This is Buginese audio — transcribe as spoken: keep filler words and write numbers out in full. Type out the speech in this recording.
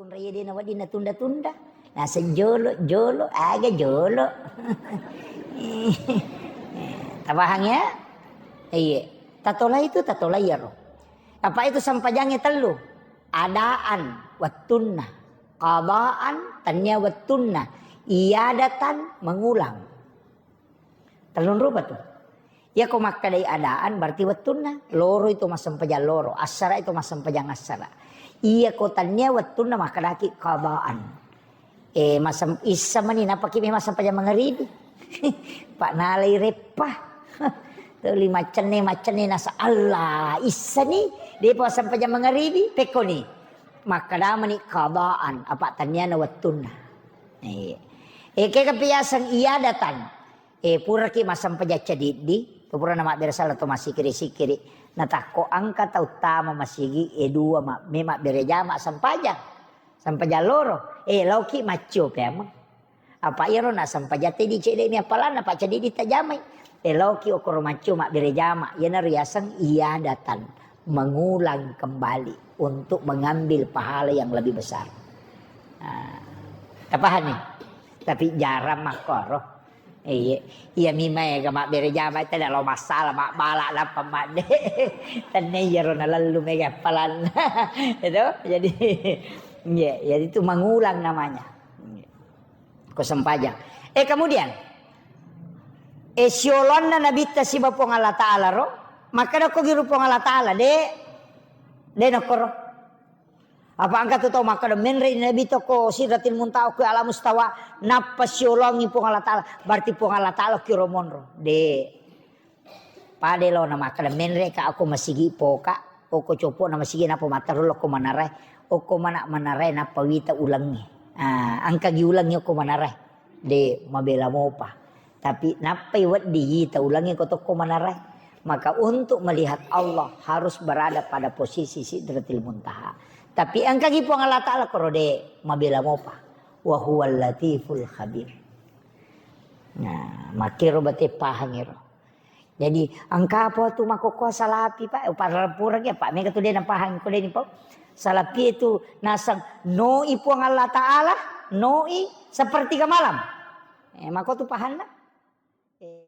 Raya de' nawedding natunda-tunda. Naseng jolo, jolo, aga jolo. Tapahang ya? Iya. Tatolai itu, tatolai iyaro. Apa itu sampajangnya tellu? Adaan, wettunna. Qadaan, tania wettunna. Iadatan, mengulang. Tellung rupa tu. Iya ko makkedai adaan berarti wettunna, loro itu massempajang loro, assara itu massempajang assara. Iya ko tania wettunna makkedaki qadaan. Eh, masem-, issa mani napaki memang massempajang mangaribi. Pak nalai reppa. Tuli maccenne, maccenne nasa Allah, issani, depa massempajang mangaribi, pekkoni. Makkedamani qadaan, apa taniana wettunna. Eh, eh, kega piaseng iadatan. Eh, puraki massempajang cadiddi, tu purana mabbere sala to massikiri-sikiri. Natakko engka tau tama masigi, eh, dua ma-, me mabbere jama sempajang. Sempajang loro, eh, laoki maccio peameng. Apa iyaro na sempajang tedi cedde mi appalanna, pa cadiddi tajamai. Eh, laoki okoro maccio mabbere jama, iyana riaseng iadatan, mengulang kembali untuk mengambil pahala yang lebih besar. Nah, tapahami? Tapi jarang makkoro. Iya, iya mi maega mabbere jama, tena lo masalah, mabbala nappa madde. Tenne iyaro nalellu mega appalanna. Itu, jadi, iya, jadi itu mengulang namanya. Ko sempajang. Eh, kemudian, eh, siolonna Nabitta siba Puang Allah Ta'ala ro, makkeda ko giru Puang Allah Ta'ala, de, de nokkoro. Apa engka tu tau makkeda, menre Nabi to ko Sidratil Muntaha, ko Alam Mustawa, nappa siolongi Puang Allah Ta'ala, berarti Puang Allah Ta'ala kiro monro. De. Pada lo na makkeda, menre ka ako masigi poka, oko copo na masigi nappa matteru lokko manarae, oko mana manarae nappa wita ulengnge. Ah, engka gi ulengnge oko manarae. De, mabela mopa. Tapi nappai wedding ita ulengnge ko tokko manarae. Maka untuk melihat Allah harus berada pada posisi Sidratil Muntaha. Tapi engka gi Puang Allah Ta'ala koro de, mabela mopa. Wa huwal latiful khabir. Nah, makkero bate pahang ero. Jadi, engka apa tu makkokkoe salapi, Pak? Pura-pura ge, Pak. Mega tu de napahang ko de ni, Pak. Salapi itu naseng noi Puang Allah Ta'ala, noi sepertiga malam. Eh, mako tu pahanna. Eh.